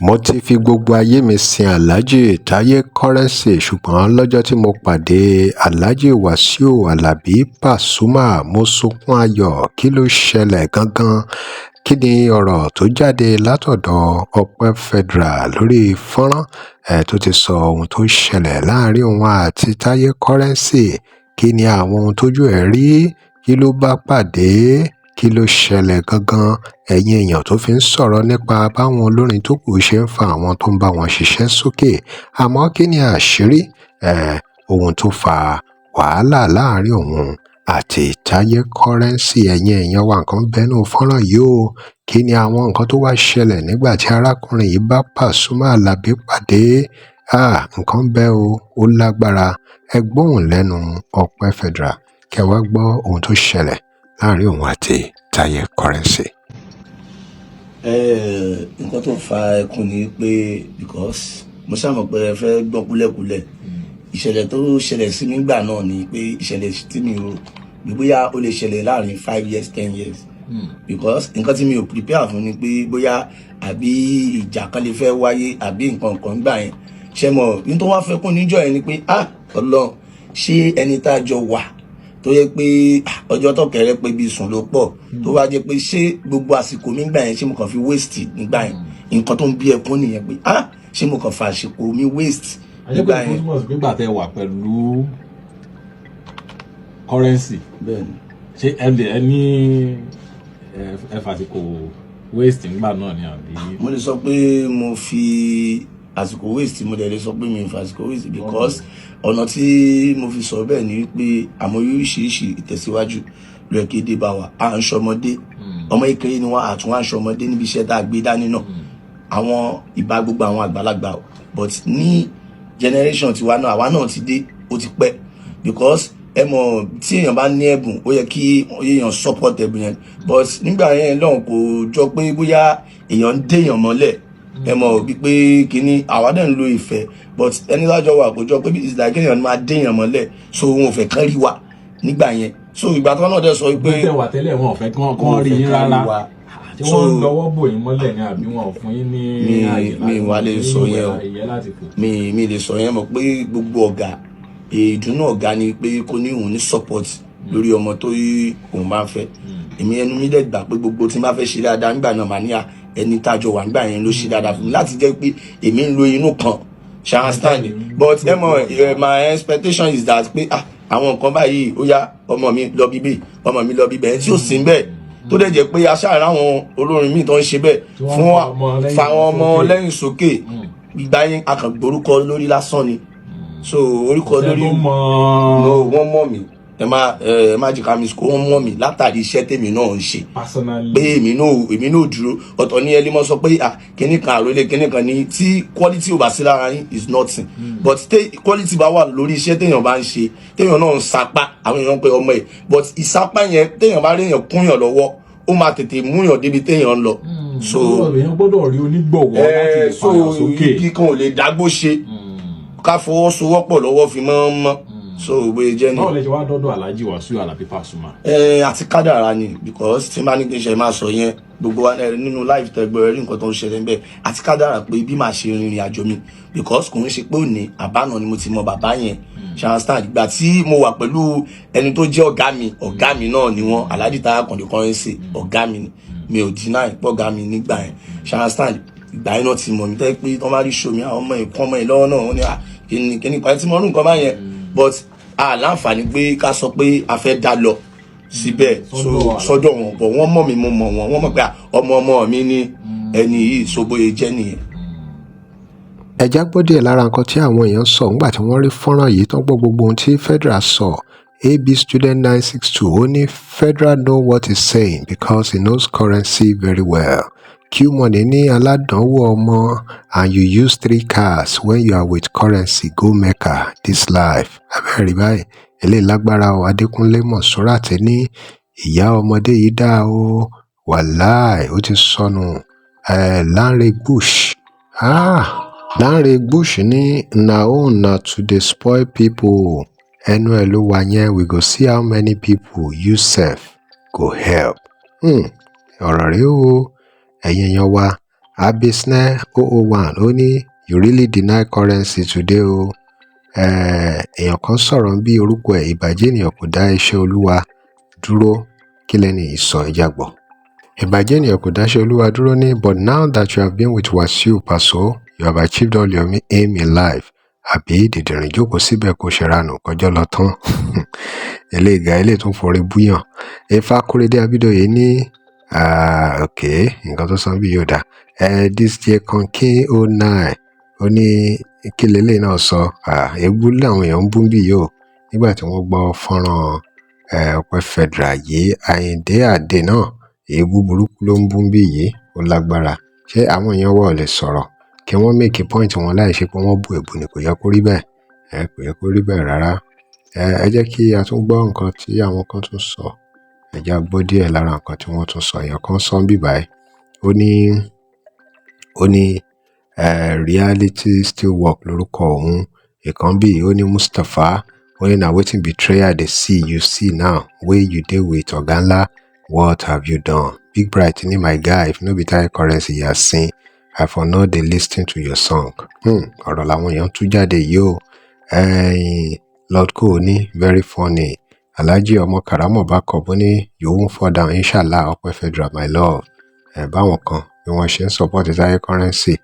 Mo ti fi gbogbo ayé mi sin Aláàjì Táyé Currency, ṣùgbọ́n lọ́jọ́ tí mo pàdé Aláàjì Wàsíù Alábi Pasuma, mo sunkún ayọ̀. Kí ló ṣẹlẹ̀ gangan? Kí ni ọ̀rọ̀ tó jáde látọ̀dọ̀ Ọpẹ́ Federal lórí fọ́nrán ẹ̀ tó ti sọ ohun tó ṣẹlẹ̀ láàrin òun àti Táyé Currency? Kí ni àwọn ohun tójú ẹ̀ rí? Kí ló bá pàdé? Kí ló ṣẹlẹ̀ gangan, ẹ̀yin èèyàn, tó fi ń sọ̀rọ̀ nípa báwọn olórin tó kù ṣe ń fa àwọn tó ń bá wọn ṣiṣẹ́ sókè? Àmọ́ kí ni àṣírí ohun tó fa wàhálà láàrin òun àti Táyé Currency? Ẹ̀yin èèyàn wa, nǹkan bẹ́nu fọ́nrán yìí o. Kí ni àwọn nǹkan tó wá ṣẹlẹ̀ nígbà tí arákùnrin yìí bá Pasuma Alábí pàdé? Nǹkan bẹ́ o, ó lágbára. Ẹ gbóhùn lẹ́nu Ọpẹ́ Federal, kẹ́ wá gbọ́ ohun tó ṣẹlẹ̀ láàrin òun àti Táyé Currency. Nǹkan tó fa ẹkún ni pé because mo ṣáà mọ̀ pé ẹ fẹ́ gbọ́ kúlẹ̀kúlẹ̀. Ìṣẹ̀lẹ̀ tó ṣẹlẹ̀ sí mi gbà náà ni pé ìṣẹ̀lẹ̀ tí mi ò rò bóyá ó lè ṣẹlẹ̀ láàrin 5 years, 10 years, because nǹkan tí mi ò prepare fún ni pé bóyá àbí ìjà kan lè fẹ́ wáyé àbí nǹkan kan gbà yẹn. Ṣe mọ̀ ní tó wá fẹ́ kún níjọ́ yẹn ni pé, ah, Ọlọ́run, ṣé ẹni tá a jọ wà tó yẹ pé ọjọ́ tó kẹrẹ pé bí sùn ló pọ̀, tó wá jẹ́ pé ṣé gbogbo àsìkò mi gbà yẹn, ṣé mo kàn fi waste nígbà yẹn? Nǹkan tó ń bí ẹkún nìyẹn pé, ah, ṣé mo kàn fa àsìkò mi waste nígbà àjẹpẹ́ yẹn? Tó túmọ̀ sí pé gbà tẹ́ wà pẹ̀lú Currency, Bẹ́ẹ̀ni. ṣé ẹ lè ẹ ní ẹ fàsìkò waste nígbà náà ni àbí? Mo lè sọ pé mo fi àsìkò waste, mo dẹ̀ lè sọ pé mi ò fi àsìkò waste, because ọ̀nà tí mo fi sọ bẹ́ẹ̀ ni wípé àmọ́ oríṣiríṣi ìtẹ̀síwájú ló yẹ kí dé bá wa. À ń ṣọmọdé, ọmọ ìkéré ni wọn, àtún wá ń ṣọmọdé níbi iṣẹ́ tá a gbé dání náà. Àwọn ìbá gbogbo àwọn àgbàlagbà o, but ní generation tiwa náà, àwa náà ti dé, ó ti pẹ́, because ẹ mọ̀, tí èèyàn bá ní ẹ̀bùn, ó yẹ kí èèyàn support ẹ̀bùn yẹn, but nígbà yẹn lọ́hùn, kò jọ pé bóyá èèyàn ń déèyàn mọ́lẹ̀. Ẹ mọ̀ wípé kínní àwa dẹ̀ ń lo ìfẹ́, but ẹni lájọ wà, kò jọ pé it's like èèyàn máa déèyàn mọ́lẹ̀, so òun ò fẹ́ kán rí wa nígbà yẹn. So ìgbà tó náà dẹ̀ sọ pé pé tẹ́ wà tẹ́lẹ̀, wọn ò fẹ́ kán rí yín rárá. Tí wọ́n ń lọ́wọ́ bò yín mọ́lẹ̀ ni àbí wọn ò fún yín ní ààyè Mi wá lè sọ yẹn o. ìyẹn láti fò? Mi lè sọ yẹn. Mọ̀ pé gbogbo ọ̀gá, ìdùnnú ọ̀gá ni pé kó ní òun ní support lórí ọmọ tó yí òun bá ń fẹ́. Èmi, ẹnu mi dẹ̀ gbà pé gbogbo tí n bá fẹ́ ṣe dáadáa nígbà náà, màá ní à ẹni tájọ wà nígbà yẹn ló ṣe dáadáa fún mi láti jẹ́ pé èmi ń lo inú kan ṣe, but ẹ mọ̀, my expectation is that pé, ah, àwọn nǹkan báyìí, ó yá, ọmọ mi lọ bíbí, ọmọ mi lọ bíbẹ̀, tí ò sí bẹ́ẹ̀, tó dẹ̀ jẹ́ pé aṣáára àwọn olórin míì tó ń ṣe bẹ́ẹ̀ tí wọ́n fún fa ọmọ lẹ́yìn fa àwọn ọmọ sókè. lẹ́yìn sókè. Ìgbà yẹn, a kàn gborúkọ lórí lásán ni, so orúkọ ṣe lórí tó mọ No, wọ́n mọ̀ mí. Ẹ má jìkà mi, kó wọ́n mọ̀ mí látàrí iṣẹ́ tèmi náà ń ṣe personally pé èmi náà dúró ọ̀tọ̀ ní ẹlẹ́mọ̀ sọ pé, ah, kíní kan àròlé kíní kan ní tí quality ò bá sí lára yín is nothing, but tí quality bá wà lórí iṣẹ́ téèyàn bá ń ṣe, téèyàn náà ń sapá, àwọn èèyàn ń pe ọmọ ẹ̀, but ìsapá yẹn, téèyàn bá rí èèyàn kúnyàn lọ́wọ́, ó máa tètè múyàn débi téèyàn ń lọ. So èèyàn gbọ́dọ̀ rí onígbọ̀wọ́ láti lè so fàyàn sókè. Igi kan ò lè dágbó ṣe, ká fọwọ́sowọ́pọ̀ lọ́wọ́ fi mọ́ mọ́. So bóyá jẹ́ ni. Báwo lẹ ṣe wá dọ́dọ̀ Alhaji Wasiu Alabi Pasuma? Ẹ àti kádàrá ni, because tí n bá ní kí n ṣe máa sọ yẹn, gbogbo wa nínú life tẹgbẹ rí nǹkan tó ń ṣẹlẹ̀ ńbẹ̀ àti kádàrá pé bí màá ṣe rìnrìn àjò mi, because kò ń ṣe pé òní àbánà ni mo ti mọ bàbá yẹn, ṣe understand? Ìgbà tí mo wà pẹ̀lú ẹni tó jẹ́ ọ̀gá mi, ọ̀gá mi náà ni wọ́n, Alhaji Táyé Àkàndé Currency, ọ̀gá mi ni. Mi ò deny pọ̀gá mi nígbà yẹn, ṣe understand? Ìgbà yẹn náà ti mọ̀ mí tẹ́ pé tọ́ bá rí show mi, àwọn ọmọ ìkọ́ ọmọ ìlọ́wọ́ náà, wọ́n ní à kíni kíni kan tí mo rú nǹkan báyẹn, but a láǹfààní pé ká sọ pé a fẹ́ dá lọ síbẹ̀, so Sọ́dọ̀ sọ́dọ̀ wọn bọ̀, wọ́n mọ̀ mí, mo mọ̀ wọ́n, wọ́n mọ̀ pé à, ọmọ ọmọ mi ní ẹni yìí, so bóyá jẹ́ nìyẹn. Ẹ já gbọ́ díẹ̀ lára nǹkan tí àwọn èèyàn sọ nígbà tí wọ́n rí fọ́nrán yìí tán, gbọ́ gbogbo ohun tí Federal sọ. Ab Student 962, ó ní, "Federal know what he's saying because he knows Currency very well." Qmoney ní, "Aládàánwò ọmọ, and you use three cars when you are with Currency. Go Mecca this life." Abẹ́rẹ́ báyìí, eléyìí lágbára o. Adékúnlé Mọ̀súràtì ní, "Ìyá ọmọdé yìí dá o, wàláì, ó ti sọnù." Lanre Bush, ah, Lanre Bush ní, "Una own na to dey spoil people." Ẹnu ẹ̀ ló wà yẹn. We go see how many people you sef go help. Ọ̀rọ̀ rèé o, ẹ̀yin èèyàn wa. Abisne 001 ó ní, "You really deny Currency today o." Èèyàn kan sọ̀rọ̀ bí orúkọ ẹ̀, ìbàjẹ́ ènìyàn kò dá iṣẹ́ Olúwa dúró. Kí lẹ́ni yìí sọ? Ẹ jẹ́ á gbọ́. Ìbàjẹ́ ènìyàn kò dáṣẹ́ Olúwa dúró ní, "But now that you have been with Wasiu Paso, you have achieved all your aim in life. Àbí dìdìrín jókòó síbẹ̀ kó ṣeranù kọjọ́ lọ tán?" Eléyìí ga, eléyìí tún forí búyàn. Ifá Kóredé Abídóyè ní, ok, nǹkan tó sọ bí yóò dá. This year Kankin 09 ó ní, kí leléyìí náà sọ? Èébú làwọn èèyàn ń bú bí yìí o nígbà tí wọ́n gbọ́ fọ́nrán Ọpẹ́ Federal yìí. Àyìndé Àdè náà, èébú burúkú ló ń bú bí yìí, ó lágbára. Ṣé àwọn èèyàn wọ̀ lè sọ̀rọ̀ kí wọ́n make point wọn láì ṣe pé wọ́n bú èébú ni? Kò yẹ kó rí bẹ́ẹ̀. Kò yẹ kó rí bẹ́ẹ̀ rárá. Ẹ jẹ́ kí a tún gbọ́ nǹkan tí àwọn kan tún sọ. Ẹ jẹ́ á gbọ́ díẹ̀ lára nǹkan tí wọ́n tún sọ. Èèyàn kan sọ níbí báyìí, ó ní Reality Still Work lórúkọ òun. Ìkan bí ó ní Mustapha, ó ní, "Na wetin betrayal dey see you see now wey you dey with ọ̀gá ńlá. What have you done?" Big Bright ní, "My guy, if no be Taye Currency, yasin, I for no dey listen to your song." Ọ̀rọ̀ làwọn èèyàn tú jáde yìí o. Lord Cole ní, "Very funny." Alhaji ọmọ Karamọ Backup ó ní, "You won't fall down, inshallah. Ọpẹ́ Federal, my love." Báwọn kan bí wọ́n ṣe ń support Taye Currency,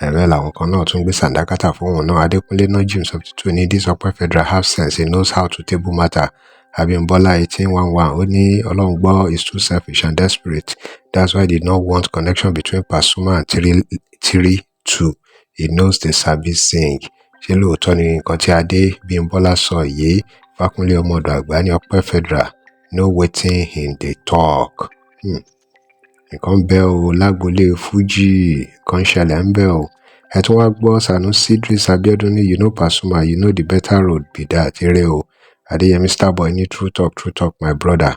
bẹ́ẹ̀ làwọn kan náà tún gbé sàǹdákátà fún òun náà. Adékúnlé Najim 72 ní, "This Ọpẹ́ Federal have sense. He knows how to table matter." Abímbọ́lá 1811 ó ní, "Ọlọ́run gbọ́ is too selfish and desperate. That's why he did not want connection between Pasuma and three three two. He knows they sabi sing." Ṣé lóòótọ́ ni nǹkan tí Adé Bímbọ́lá sọ yìí? Fákúnlé ọmọọ̀dọ̀ àgbà ní, "Ọpẹ́ Federal know wetin him dey talk." Nǹkan ń bẹ o lágboolé Fuji, nǹkan ń ṣẹlẹ̀ ń bẹ o. Ẹ tún wá gbọ́ Sanusi Idris Abiodun ní, "You know Pasuma, you know the better road be that." Eré o. Adéyẹmí Starboy ní, "True talk, true talk, my brother."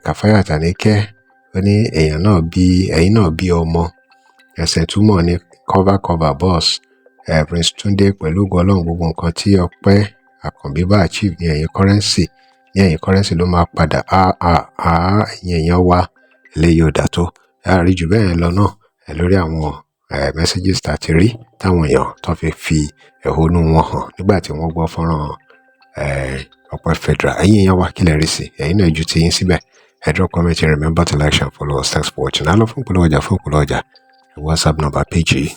Kàfáyà Tàníkẹ́ ó ní, èèyàn náà bí ẹ̀yin náà bí ọmọ ẹ̀sìn túmọ̀ ní cover cover boss. Prince Túndé, pẹ̀lú ògo Ọlọ́run, gbogbo nǹkan tí Ọpẹ́ Àkànbí bá achieve ní ẹ̀yìn Currency, ní ẹ̀yìn Currency ló máa padà. Á á á, ẹ̀yin èèyàn wa, eléyìí ò dà tó. Ẹ rí jù bẹ́ẹ̀ lọ náà lórí àwọn messages tá a ti rí táwọn èèyàn tó fi fi ẹ̀hónú wọn hàn nígbà tí wọ́n gbọ́ fọ́nrán Ọpẹ́ Federal. Ẹ̀yin èèyàn wa, kí lẹ rí sí? Ẹ̀yin náà ju ti yín síbẹ̀. Ẹ drop comment. Remember to like and follow us. Thanks for watching. Á lọ fún ìpolówó ọjà. Fún ìpolówó ọjà, WhatsApp number page yìí.